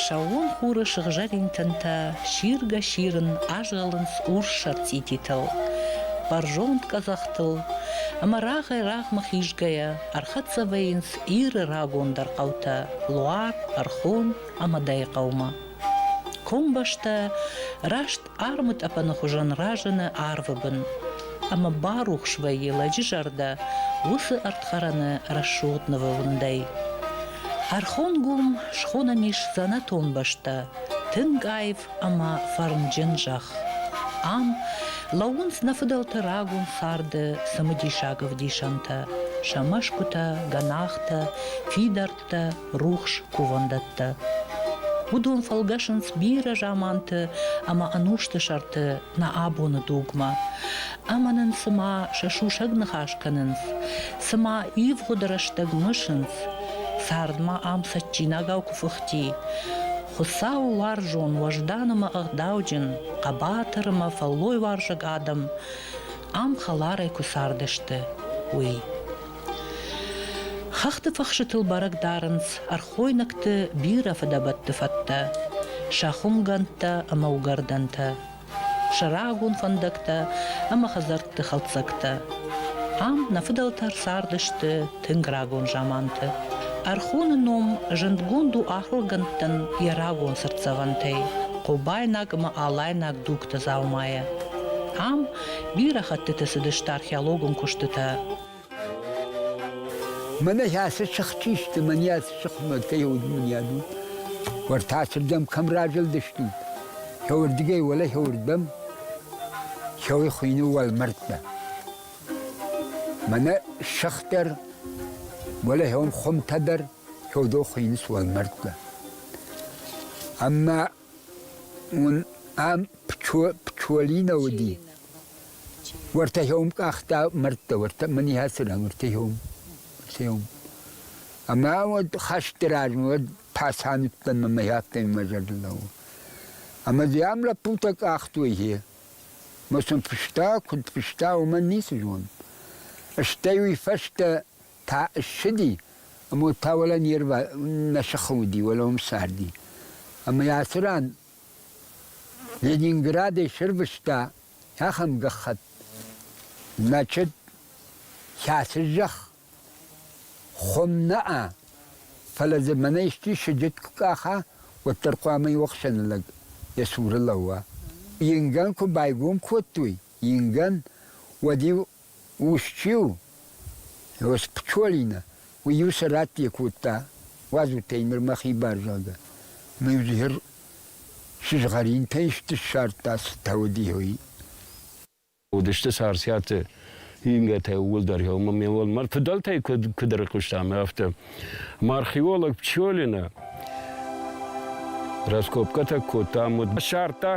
Сӕууон хуры сыгъзӕрин тынтӕ сиргӕ-сирын азгъӕлынц урссӕр цъититыл, бӕрзонд къӕдзӕхтыл ӕмӕ рагъӕй-рагъмӕ хизгӕйӕ ӕрхӕццӕ вӕййынц Иры рагондӕр хъӕутӕ Луар, Ӕрхон ӕмӕ Дӕйыхъӕумӕ. Комбӕстӕ раст армытъӕпӕны хуызӕн разыны арвы бын, ӕмӕ барухс вӕййы лӕджы зӕрдӕ уыцы ӕрдхӕрӕны рӕсугъд нывы уындӕй. Ӕрхонгом схонӕн ис дзӕнӕтон бӕстӕ, тынг аив ӕмӕ фӕрнджын зӕхх. Ам лӕууынц нӕ фыдӕлты рагон царды цымыдисаг ӕвдисӕнтӕ, сӕ мӕсгуытӕ, гӕнахтӕ, фидӕрттӕ, рухс кувӕндӕттӕ. Уыдон фӕлгӕсынц бирӕ заманты ӕмӕ ӕнусты сӕрты нӕ абоны дугмӕ. Ӕмӕ нын цыма сӕ сусӕг ныхас кӕнынц, цыма ивгъуыд рӕстӕг мысынц, цард ма ам цӕджджинагау куы фыхти. Хуыцауы уарзон, уӕздан ӕмӕ ӕгъдауджын, хъӕбатыр ӕмӕ фӕллойуарзаг адӕм ам хӕларӕй куы цардысты, уый. Хӕхты фӕхсытыл бӕрӕг дарынц ӕрхойнӕгты бирӕ фыдӕбӕтты фӕдтӕ, сӕ хуымгӕндтӕ ӕмӕ уыгӕрдӕнтӕ, сӕ рагон фӕндӕгтӕ ӕмӕ хӕдзӕртты хӕлддзӕгтӕ. Ам нӕ фыдӕлтӕ ӕрцардысты тынг рагон заманты. Ӕрхоны ном зындгонд у ахуыргӕндтӕн йӕ рагон цыртдзӕвӕнтӕй, хъобайнаг ӕмӕ алайнаг дугты дзаумайӕ. Ам бирӕ хӕттыты цыдысты археологон куыстытӕ. Мӕнӕ ацы сых чи сты, мӕнӕ ацы сыхмӕ кӕй уыд мын йӕ дуд. Уӕртӕ ацырдӕм кӕм разылдыстут, хеуырдыгӕй уӕлӕ хеуырдӕм, хеуый хуыйны уӕлмӕрдтӕ. Мӕнӕ сых дӕр, уӕлӕ хеуым хуымтӕ дӕр, хеудо хуыйнынц уӕлмӕрдтӕ. Ӕмӕ уын ам пчелина уыди. Уӕртӕ хеуым къахта мӕрдтӕ, уӕртӕ мӕн ихӕцыран, уӕртӕ хеуым, уӕртӕ хеуым. Ӕмӕ уӕд хӕсты размӕ уӕд тасан уыдтӕн мӕ мӕхи афтӕ мӕ зӕрдыл лӕууы. Ӕмӕ дзы ам лӕппутӕ къахтой гъе. Мӕ сын фыста, куыд фыста, уымӕн ницы зонын. Стӕй уый фӕстӕ та ссыди, ӕмӕ та уӕлӕ не рва нӕ сыхы уыди, уӕлӕ уым царди. Ӕмӕ ацы ран Ленинградӕй сӕрвыста ахӕм гӕххӕтт, значит, кӕцы зӕхх хуым нӕ, фӕлӕ дзы мӕнӕ исчи сыджыт куы къаха, уӕддӕр хъуамӕ иу ӕхсӕны лӕг йӕ цуры лӕууа. Ингӕн куы байгом кодтой, ингӕн, уӕд-иу ус чи у, ус Пчелина, уый-иу сӕ радде кодта, уадзут ӕй ныр мӕхи бар, зӕгъгӕ. Мӕ-иу дзы сызгъӕринтӕ исты ссардта, цытӕ уыди, уый. Уыдысты Царциаты ингӕтӕ иууылдӕр ӕмӕ ме уӕлмӕрд фыдӕлтӕй куыд ӕрыхъуыстам, афтӕ. Ӕмӕ археолог Пчелина раскопкӕтӕ кодта ӕмӕ ссардта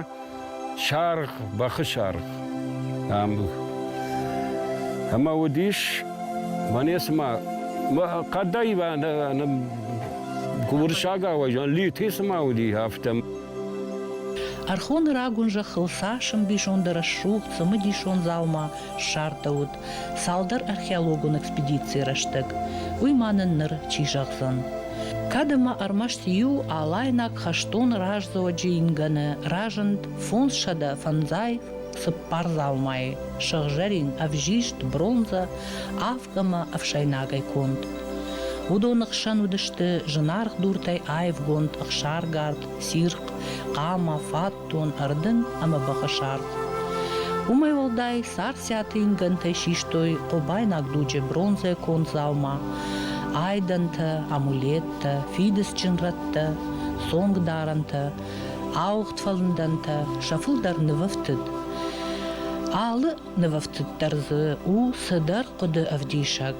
саргъ, бӕхы саргъ. Ӕмӕ уыдис, мӕнӕ цыма хъӕдӕй уырыссагау литы цыма уыди, афтӕ. Ӕрхоны рагон зӕххыл цас ӕмбисонды рӕсугъд, цымыдисон дзаума ссардӕуыд цалдӕр археологон экспедицийы рӕстӕг, уый ма нын ныр чи зӕгъдзӕн. Кӕд ӕмӕ ӕрмӕст иу алайнаг хӕстон раздзӕуӕджы ингӕны разынд 554 дзаумайы сыгъзӕрин, ӕвзист, бронзӕ, авг ӕмӕ ӕфсӕйнагӕй конд. Уыдоны хсӕн уыдысты зынаргъ дуртӕй аивгонд ӕхсаргард, цирхъ, хъама, фатдон, ӕрдын ӕмӕ бӕхы саргъ. Уымӕй уӕлдай Царциаты ингӕнтӕй систой хъобайнаг дуджы бронзӕйӕ конд дзаума, айдӕнтӕ, амулеттӕ, фидыцджын рӕттӕ, цонгдарӕнтӕ, ауыгъд фӕлындӕнтӕ, сӕ фылдӕр нывӕфтыд. Алы нывӕфтыд дӕр дзы у цыдӕр хъуыды ӕвдисӕг,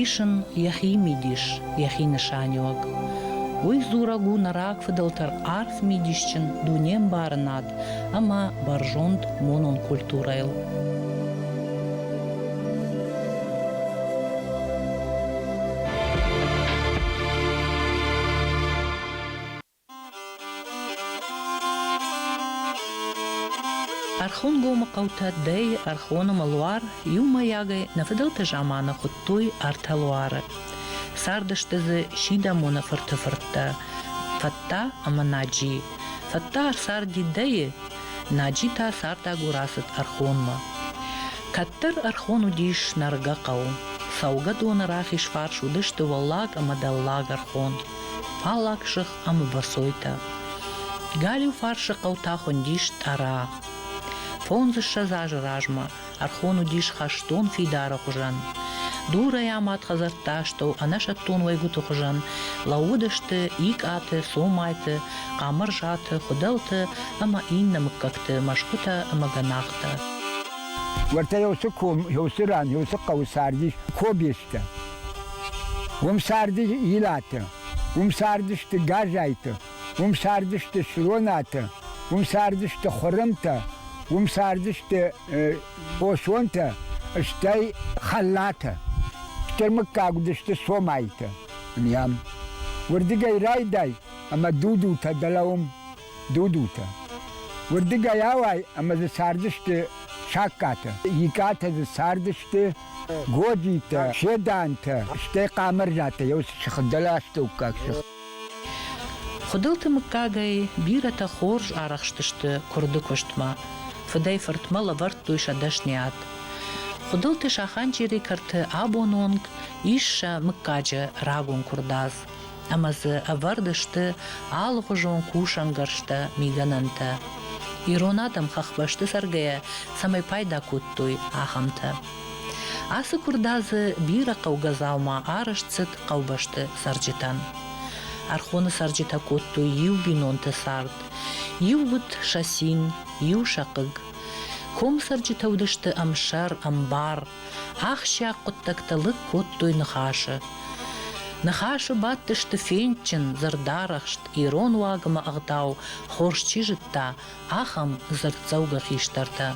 ис ын йӕхи мидис, йӕхи нысаниуӕг. Уый дзурӕг у нӕ рагфыдӕлты арф мидисджын дунеӕмбарынад ӕмӕ бӕрзонд монон культурӕйыл. Ӕрхонгомы хъӕутӕ Дӕй, Ӕрхон ӕмӕ Луар иумӕйагӕй нӕ фыдӕлты заманы хуыдтой ӕртӕ Луары. Цардысты дзы Сидӕмоны фырты фырттӕ. Фӕдта ӕмӕ Наджи. Фӕдта ӕрцарди Дӕйы, Наджи та цардагур ацыд Ӕрхонмӕ. Кӕддӕр Ӕрхон уыдис нӕргӕ хъӕу. Цӕугӕдоны рахиз фарс уыдысты Уӕллаг ӕмӕ Дӕллаг Ӕрхон, Фаллаг сых ӕмӕ Бӕрцойтӕ. Галиу фарсы хъӕу та хуындис Тъӕра. Фондзыссӕдз азы размӕ Ӕрхон уыдис хӕстон фидары хуызӕн. Дурӕй амад хӕдзӕртты астӕу ӕнӕсӕттон уӕйгуыты хуызӕн лӕууыдысты Икъаты, Цомайты, Хъамырзаты, Хуыдӕлты ӕмӕ иннӕ мыггӕгты мӕсгуытӕ ӕмӕ гӕнахтӕ. Уӕртӕ уыцы ком, уыцы ран, уыцы хъӕуы цардис Кобестӕ. Уым царды Илатӕ, уым цардысты Газайты, уым цардысты Слонатӕ, уым цардысты Хуырымтӕ, уым цардысты Осонтӕ, стӕй Хӕллатӕ. Стыр мыггаг уыдысты Цомайтӕ. Ам. Уырдыгӕй райдай ӕмӕ Дудутӕ дӕлӕ уым, Дудутӕ. Уырдыгӕй ауай ӕмӕ дзы цардысты Саккатӕ. Икъатӕ дзы цардысты Годжитӕ, Седантӕ, стӕй Хъамырзатӕ, еу сыхы дӕлӕ астӕуккаг сых. Хуыдылты мыггагӕй бирӕтӕ хорз арӕхстысты куырды куыстмӕ, фыдӕй-фыртмӕ лӕвӕрдтой сӕ дӕсниад. Хуыдылты Саханджерийы кӕрты абон онг ис сӕ мыггаджы рагон куырдадз, ӕмӕ дзы ӕвӕрд сты алыхуызон кусӕнгӕрзтӕ, мигӕнӕнтӕ. Ирон адӕм хӕхбӕсты цӕргӕйӕ цӕмӕй пайда кодтой, ахӕмтӕ. Ацы куырдадзы бирӕ хъӕугӕ дзаума арӕзт цыд хъӕубӕсты цӕрджытӕн. Ӕрхоны цӕрджытӕ кодтой иу бинонты цард. Иу уыд сӕ цин, иу сӕ хъыг. Ком цӕрджытӕ уыдысты ӕмсӕр, ӕмбар, ахсджиаг хъуыддӕгтӕ лыг кодтой ныхасы. Ныхасы бадтысты фендджын, дзырдарӕхст, ирон уаг ӕмӕ ӕгъдау хорз чи зыдта, ахӕм дзырддзӕугӕ хистӕртӕ.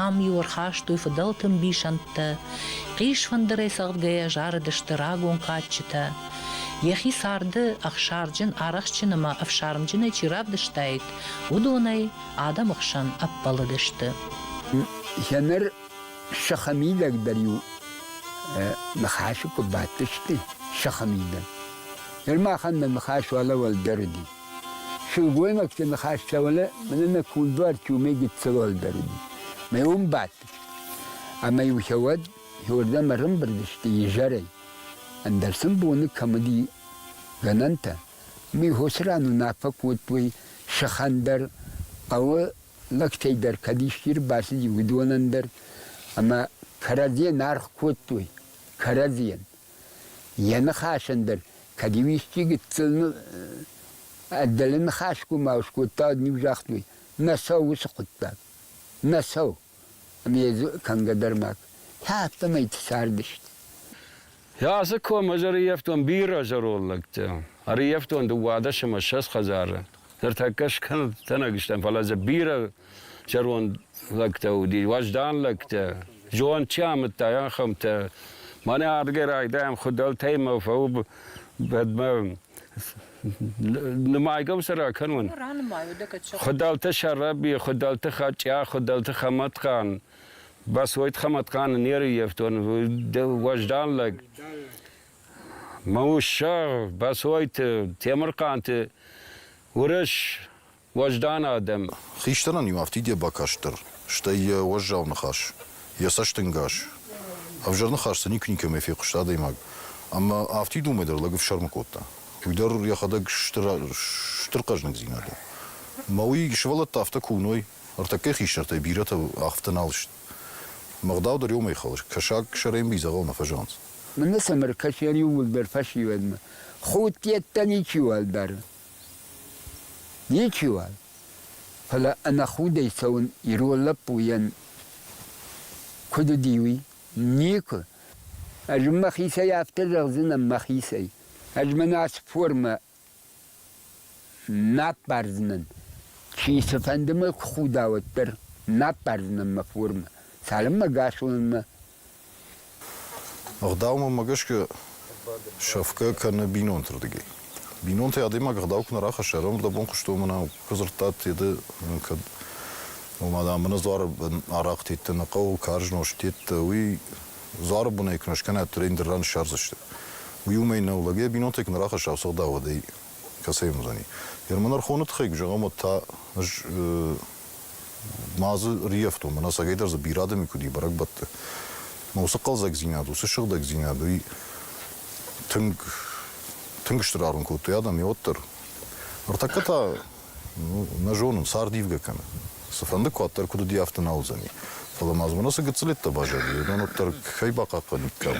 Ам-иу ӕрхастой фыдӕлты ӕмбисӕндтӕ, хъисфӕндырӕй цӕгъдгӕйӕ зарыдысты рагон кадджытӕ. Йӕхи царды ӕхсарджын, арӕхстджын ӕмӕ ӕфсармджынӕй чи равдыстаид, уыдонӕй адӕмы хсӕн ӕппӕлыдысты. Гъеныр сыхы мидӕг дӕр-иу ныхасы куы бадтысты, сыхы мидӕг. Ныр махӕн нӕ ныхас уӕлӕ уӕлдӕр уыди. Сылгоймӕгты ныхӕстӕ уӕлӕ мӕнӕ нӕ кулдуар уымӕй гыццыл уӕлдӕр уыди. Мӕ уым бадтысты. Ӕмӕ-иу сӕ уӕд уырдӕм ӕрӕмбырд сты изӕрӕй. Ӕндӕр сын боны кӕм уыди гӕнӕнтӕ. Михосы ран уынаффӕ кодтой сыхӕн дӕр, хъӕуы лӕгтӕй дӕр кӕд исчи ӕрбацыди, уыдонӕн дӕр. Ӕмӕ кӕрӕдзийӕн аргъ кодтой, кӕрӕдзийӕн. Йӕ ныхасӕн дӕр кӕд-иу исчи гыццыл ӕддӕлы ныхас куы скодта, уӕд-иу загътой, нӕ цӕуы уыцы хъуыддаг, нӕ цӕуы. Ӕмӕ йӕ кӕнгӕ дӕр ма афтӕмӕй цардысты. Ацы ком ӕз ӕрыййӕфтон бирӕ зӕронд лӕгтӕ. Ӕрыййӕфтон 12 ӕмӕ 20 хӕдзары. Ныртӕккӕ скӕнӕг стӕм, фӕлӕ дзы бирӕ зӕронд лӕгтӕ уыди, уӕздан лӕгтӕ, зонд чи амыдта, ахӕмтӕ. Мӕнӕ ардыгӕй райдайӕм хуыдӕлтӕй мӕ фӕуы бӕдмӕ нымайгӕ сӕ ракӕнон. Хуыдӕлты Сӕрӕби, Хуыдӕлты Хӕчъа, Хуыдӕлты Хӕмӕтхъан, Басойты Хӕмӕтхъаны не рыййӕфтон, уӕздан лӕг. Мӕ уссӕгъ, Басойты, Темырхъанты, Уырыс, уӕздан адӕм. Хистӕрӕн-иу афтид йӕ бакаст дӕр, стӕй йӕ уӕззау ныхас, йӕ цӕстӕнгас. Ӕвзӕр ныхас дзы никуы никӕмӕй фехъуыста адӕймаг, ӕмӕ афтид уымӕй дӕр лӕг ӕфсӕрмы кодта. Уый дӕр йӕхӕдӕг стыр, стыр хъӕзныгдзинад у. Ӕмӕ уый сывӕллӕттӕ афтӕ куы уыной, ӕртӕккӕ хистӕртӕй бирӕтӕ афтӕ нал сты. Ме гъдау дӕр уымӕй хӕлы, кӕсаг сӕрӕй ӕмбийдзӕгъӕл нӕ фӕзӕгъынц. Мӕнӕ сӕм ӕркӕсӕн иууылдӕр фӕсивӕдмӕ. Худт йедтӕ ничиуал дары. Ничиуал. Фӕлӕ ӕнӕхудӕй цӕуын ирон лӕппуйӕн куыд уыди, уый? Никуы. Ӕз мӕхицӕй афтӕ зӕгъдзынӕн мӕхицӕй. Ӕз мӕнӕ ацы формӕ нӕ аппардзынӕн. Чи цыфӕнды мыл куы худа, уӕддӕр нӕ аппардзынӕн мӕ формӕ. Цалынмӕ гас уон мӕ Ӕгъдаумӕ гӕсгӕ сӕфгӕ кӕны бинонты рдыгӕй. Бинонтӕй адӕймаг ӕгъдау куы нӕ рахӕсса, ӕрмӕст дӕ бон хъуыстон мӕнӕ куы дзырдтат, еды кӕд ома дам мӕнӕ дзуары бын арахъ тедтӕ нӕ хъӕуы, карз нозт тедтӕ, уый дзуары бынӕй куы нӕ скӕнат, уӕд ӕндӕр ран ссардзысты. Уый уымӕй нӕу, лӕг йӕ бинонтӕй куы нӕ рахӕсса уыцы ӕгъдау, уӕд ӕй. Кӕцӕй уыдзӕни. Герман Ӕрхоны тыххӕй куы зӕгъӕм, уӕд та ӕз ма дзы рийӕфтон, мӕнӕ ӕцӕгӕйдӕр дзы бирӕ адӕм куыд и бӕрӕгбӕтты. Ӕмӕ уыцы хъӕлдзӕгдзинад, уыцы сыгъдӕгдзинад, уый тынг, тынг стыр аргъ кодтой адӕм, уӕддӕр. Ныртӕккӕ та нӕ зонын, цард ивгӕ кӕны. Цыфӕнды куы уӕддӕр куыд уыди, афтӕ нал уыдзӕни. Фӕлӕ ма дзы мӕнӕ цы гыццылеттӕ баззади, уыдон уӕддӕр кӕй бахъахъхъӕниккам,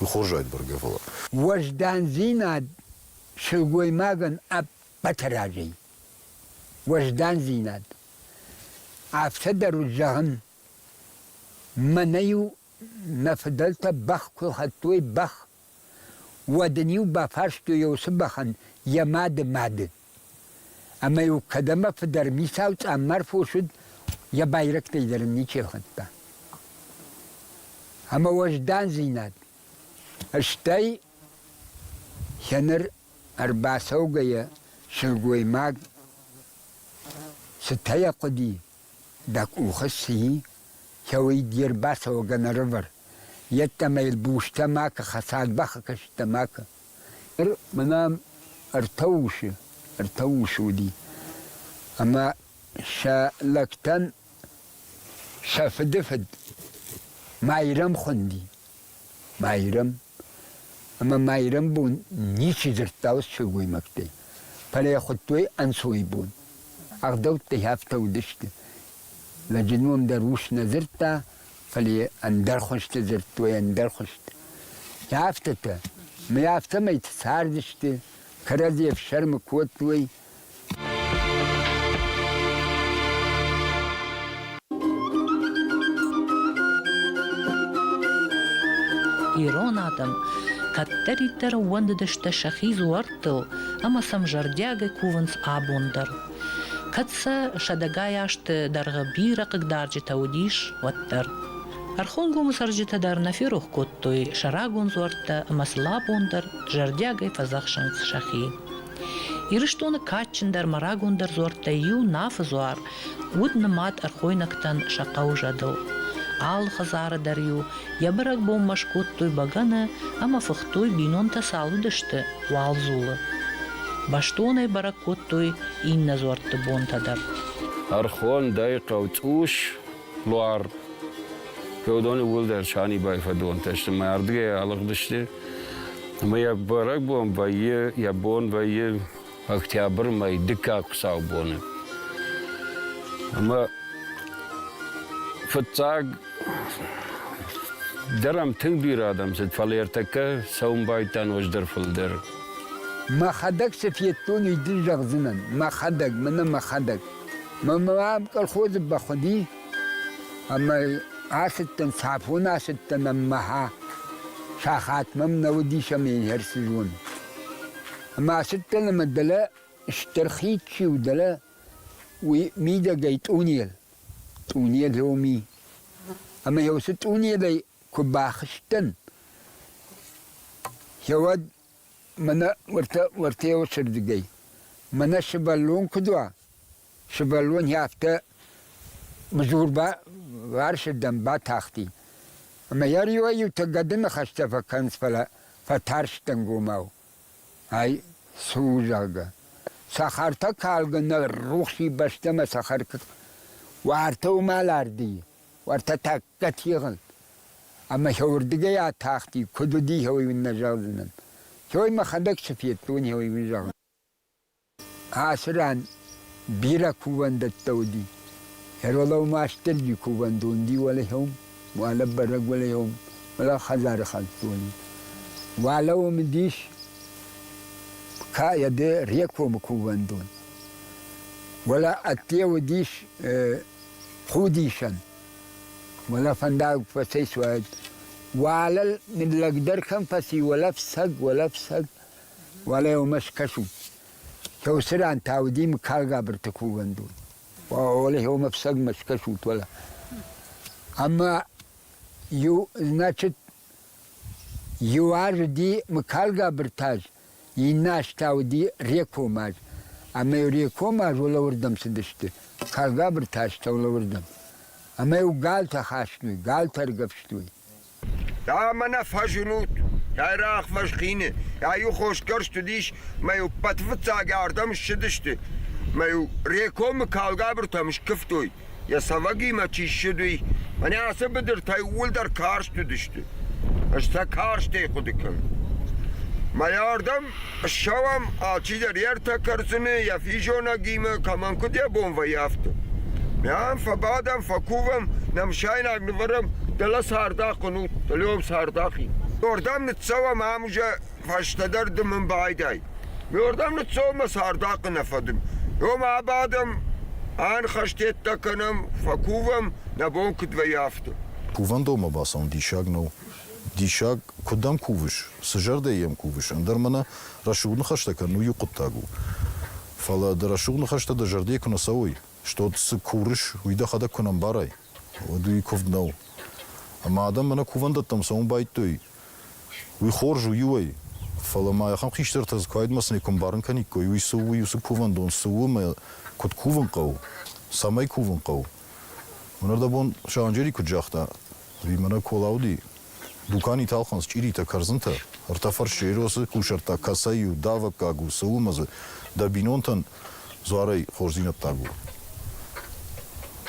уый хорз уаид бӕргӕ, фӕлӕ. Уӕздандзинад сылгоймагӕн ӕппӕты разӕй. Уӕздандзинад. Афтӕ дӕр уыд зӕгъын, мӕнӕ-иу нӕ фыдӕлтӕ бӕх куы лхӕдтой, бӕх, уӕд ын-иу бафарстой уыцы бӕхӕн йӕ мады мады. Ӕмӕ-иу кӕд ӕмӕ фыдӕрмисау цъаммар фос уыд, йӕ байрӕгтӕй дӕр ын ничи ӕлхӕдта. Ӕмӕ уӕздандзинад. Стӕй сӕ ныр ӕрбацӕугӕйӕ сылгоймаг цытӕ йӕ хъуыди, дӕ къухы цы и, цӕуй де рбацӕуӕгӕн ӕрӕвӕр, йеддӕмӕ йыл бустӕ ма кӕ, хӕцаг бӕхы кӕстӕ ма кӕ. Ныр мӕнӕ ам ӕртӕ усы уыди, ӕмӕ сӕ лӕгтӕн сӕ фыдыфыд Майрӕм хуынди. Майрӕм. Ӕмӕ Майрӕмбон ничи дзырдта уыцы сылгоймӕгтӕй, фӕлӕ йӕ хуыдтой ӕнцойбон. Ӕгъдӕуттӕй афтӕ уыдысты. Лӕджы ном дӕр ус нӕ дзырдта, фӕлӕ йӕ ӕндӕр хуызты дзырдтой, ӕндӕр хуызты. Афтӕтӕ, мӕ афтӕмӕй цардысты, кӕрӕдзи ӕфсӕрмы кодтой. Ирон адӕм кӕддӕриддӕр ӕууӕндыдысты сӕхи дзуӕрттыл ӕмӕ сӕм зӕрдиагӕй кувынц абон дӕр. Кӕд сӕ сӕдӕгай азты дӕргъы бирӕ хъыгдарджытӕ уыдис, уӕддӕр. Ӕрхонгомы цӕрджытӕ дӕр нӕ ферох кодтой сӕ рагон дзуӕрттӕ ӕмӕ сыл абон дӕр зӕрдиагӕй фӕдзӕхсынц сӕхи. Ирыстоны кадджындӕр ӕмӕ рагондӕр дзуӕрттӕй иу Нафы дзуар уыд нымад ӕрхойнӕгтӕн сӕ хъӕуызӕдыл. Алы хӕдзары дӕр-иу йӕ бӕрӕгбонмӕ скодтой бӕгӕны ӕмӕ фыхтой, бинонтӕ цал уыдысты, уал дзулы. Бӕстонӕй бӕрӕг кодтой иннӕ дзуӕртты бонтӕ дӕр. Ӕрхондӕй хъӕу цъус Луар. Уыдон иууылдӕр Санибайы фӕдонтӕ сты мӕ ардыгӕй алыгъдысты. Ӕмӕ йӕ бӕрӕгбон вӕййы, йӕ бон вӕййы октябры мӕй дыккаг хуыцаубоны. Ӕмӕ фыццаг дӕр ӕм тынг бирӕ адӕм цыд, фӕлӕ ӕртӕккӕ цӕуын байдыдта ноджыдӕр фылдӕр. Мӕхӕдӕг цы федтон, уый дын зӕгъдзынӕн. Мӕхӕдӕг, мӕнӕ мӕхӕдӕг. Мӕ ам колхозы бахъуыди, ӕмӕ ацыдтӕн, цафон ацыдтӕн ӕмӕ сахат мӕм нӕ уыдис ӕмӕ йын ӕрцызон. Ӕмӕ ацыдтӕн ӕмӕ дӕлӕ стыр хид чи у, дӕлӕ уый мидӕгӕй тъунел, тъунел уым и. Ӕмӕ йӕ уыцы тъунелӕй куы бахызтӕн, уӕд мӕнӕ уӕртӕ уӕртӕ мӕнӕ сывӕллон куыд уа, сывӕллон афтӕ мызурварсырдӕм батахти. Ӕмӕ йӕ иуӕй-иутӕ гӕды ныхӕстӕ фӕкӕнынц, фӕлӕ фӕтарстӕнгомау. Ай цы у, зӕгъгӕ. Цӕхӕртӕ калгӕ нӕ рухси бӕстӕмӕ цӕхӕр уартӕ уымӕл ардыйы, уӕртӕ тӕккӕ тигъыл. Ӕмӕ уырдыгӕй атахти, куыд уыди, уый уын нӕ зӕгъдзынӕн. Той мӕхӕдӕг цы федтон, уый уын зӕгъын. Ацы ран бирӕ кувӕндӕттӕ уыди. Еролау ма стырди кувӕндон ди уӕлӕхӕум, уӕлӕ бӕрӕг уӕлӕхӕум, уӕлӕ хӕдзары хӕлдтони. Уӕлӕ уым уыдис Каеды Рекомы кувӕндон. Уӕлӕ ӕдде уыдис Худисӕн. Уӕлӕ фӕндаг фӕцӕйцуайд. Уӕлӕ ныллӕгдӕр кӕм фӕци, уӕлӕ фцӕг, уӕлӕ фцӕг. Уӕлӕ уымӕ скӕсут. Теуцыран та уыди Мыкалгабырты кувӕндон. Уӕлӕ уымӕ фцӕгмӕ скӕсут, уӕлӕ. Ӕмӕ иу, значит, иу аз уыди Мыкалгабыртаз, иннӕ аз та уыди Рекомаз. Ӕмӕ-иу Рекомаз уӕлӕуырдӕм цыдысты, Мыкалгабыртаз та уӕлӕуырдӕм. Ӕмӕ-иу галтӕ хастой, галтӕ ӕргӕвстой. Ӕмӕ нӕ фӕзынут. Айрах фӕсхъины, ай-иу хосгӕрст уыдис, мӕ-иу ппӕтыфыццаг ардӕм ссыдысты, мӕ-иу Рекомы калгабыртӕм скуывтой, йӕ цӕвӕгимӕ чи ссыд, уый. Мӕнӕ ацы быдыртӕ иууылдӕр карст уыдысты. Ӕз сӕ карстӕй хъуыды кӕнын. Мӕ ардӕм ссӕуӕм алчидӕр йе ртӕ кӕрдзыны, йӕ физонӕгимӕ, кӕмӕн куыд йӕ бон вӕййы, афтӕ. Ам фӕбадӕм, фӕкувӕм, нӕ мысайнаг нывӕрӕм, дӕлӕ цардахъ у, дӕлӕ цардахъи. Ордӕм ныццӕуӕм, ам уже фӕстӕдӕр дымын байдай. Ордӕм ныццӕуӕм мӕ цардахъы нӕ фӕдым. Ом абадӕм, ӕнхӕстеттӕ кӕнӕм, фӕкувӕм, нӕ бон куыд вӕййы, афтӕ. Кувӕндонмӕ бацӕуын диссаг нӕу. Диссаг, куыд ӕм кувыс, цы зӕрдӕ йӕм кувыс, ӕндӕр мӕнӕ рӕсугъд ныхӕстӕ кӕнын уый иу хъуыддаг у. Фӕлӕ дӕ рӕсугъд ныхӕстӕ дӕ зӕрдӕйы куы нӕ цӕуой, стод цы курыс, уый дӕхӕдӕг куы нӕ ӕмбарай, уӕд уый куывд нӕу. Ӕмӕ адӕм мӕнӕ кувӕндӕттӕм цӕуын байдыдтой, уый хорз у иуӕй, фӕлӕ ма ахӕм хистӕртӕ дзы куы ма сын куы ӕмбарын кӕниккой, уый цы у, уый уыцы кувӕндон цы у ӕмӕ куыд кувын хъӕуы, цӕмӕй кувын хъӕуы. Мӕнӕ рдӕбон Саанджери куыд загъта, Уый мӕнӕ Колауди дуканиты ӕлхӕнынц чъиритӕ, кӕрдзынтӕ, ӕртӕ фӕрсчъиросы кусӕрттаг кӕцӕй у, давӕггаг у, цы у ӕмӕ дзы дӕ бинонтӕн дзуарӕй хорздзинӕдтаг у.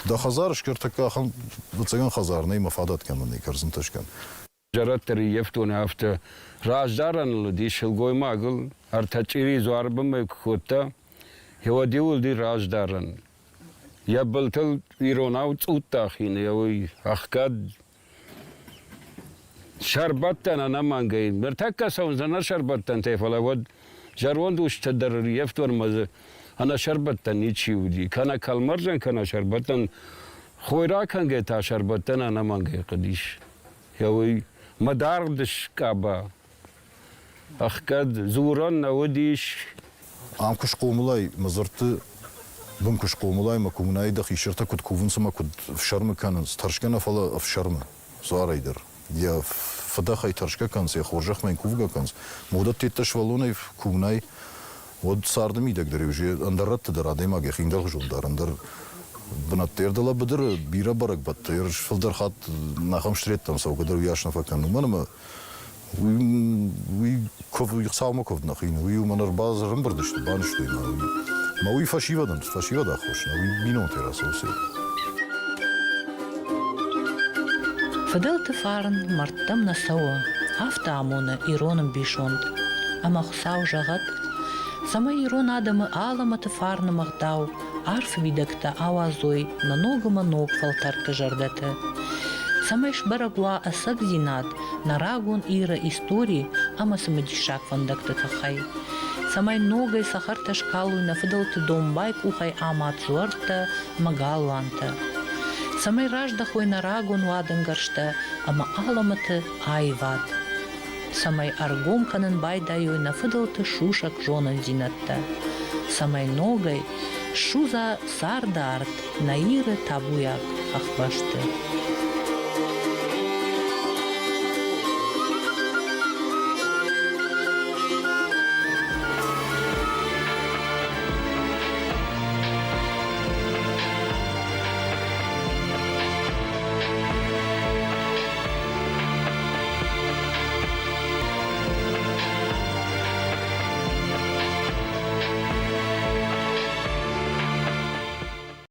Дӕ хӕдзары скӕртӕккӕ ахӕм ӕвӕццӕгӕн хӕдзар нӕй мӕ фадат кӕмӕн нӕй кӕрдзынтӕ скӕн. Зӕрӕдты рыййӕфтон афтӕ раздарӕныл уыди сылгоймагыл ӕртӕ чъири дзуары бынмӕ куы кодта, уӕд-иу уыди раздарӕн. Йӕ былтыл иронау цъутта хин, уый ӕхгӕд сӕрбӕттӕн ӕнӕмӕнгӕй. Ныртӕккӕ цӕуынц ӕнӕ сӕрбӕттӕнтӕй, фӕлӕ уӕд зӕронд устӕ дӕр ӕрййӕфтон ӕмӕ дзы ӕнӕ сӕрбӕттӕн ничи уыди. Кӕнӕ кӕлмӕрзӕн, кӕнӕ сӕрбӕттӕн. Хойраг кӕнгӕ та сӕрбӕттӕн ӕнӕмӕнгӕй хъуыдис. Уый мӕ даргъ дыс къаба ӕхгӕд дзурӕн нӕ уыдис. Ам куы схъомылай, мӕ дзырдты бын куы схъомылай мӕ куы уынай дӕ хистӕртӕ куыд кувынц ӕмӕ куыд ӕфсӕрмы кӕнынц, тӕрсгӕ нӕ, фӕлӕ ӕфсӕрмы, дзуарӕй дӕр. Йӕ фыдӕхӕй тӕрсгӕ кӕнынц, йӕ хорзӕхмӕ йын кувгӕ кӕнынц. Модӕттӕ сывӕллонӕй куы уынай, уӕд царды мидӕг дӕр ӕндӕр рӕтты дӕр адӕймаг йӕхи ӕндӕргъуызон дӕр ӕндӕр бынӕтты ӕрдӕлӕ быдыры бирӕ бӕрӕгбӕттӕ фылдӕр хатт ахӕм стреттӕм цӕугӕ дӕр уыйас нӕ фӕкӕны, уымӕн ӕмӕ уый куывд, Хуыцаумӕ куывд нӕ хины, уый уымӕн ӕрбамбырд сты, банызтой ма уый. Мӕ уый фӕсивӕдӕн, фӕсивӕд аххос нӕ, уый бинонтӕй рацӕуы. Фыдӕлты фарн мӕрдтӕм нӕ цӕуы, афтӕ амоны ирон ӕмбисонд. Ӕмӕ Хуыцау зӕгъӕд, цӕмӕй ирон адӕмы алӕмӕты фарны ӕгъдау арф уидӕгтӕ ауадзой нӕ ног ӕмӕ ног фӕлтӕрты зӕрдӕты, цӕмӕй сбӕрӕг уа ӕцӕгдзинад нӕ рагон Иры истори ӕмӕ цымыдисаг фӕндӕгты тыххӕй, цӕмӕй ногӕй цӕхӕртӕ скалой нӕ фыдӕлты домбай къухӕй амад дзуӕрттӕ ӕмӕ галуантӕ, цӕмӕй раздӕхой нӕ рагон уадӕнгӕрзтӕ ӕмӕ алӕмӕты аивад, цӕмӕй ӕргом кӕнын байдайой нӕ фыдӕлты сусӕг зонындзинӕдтӕ, цӕмӕй ногӕй ссудза царды арт нӕ Иры табуйаг хӕхбӕсты.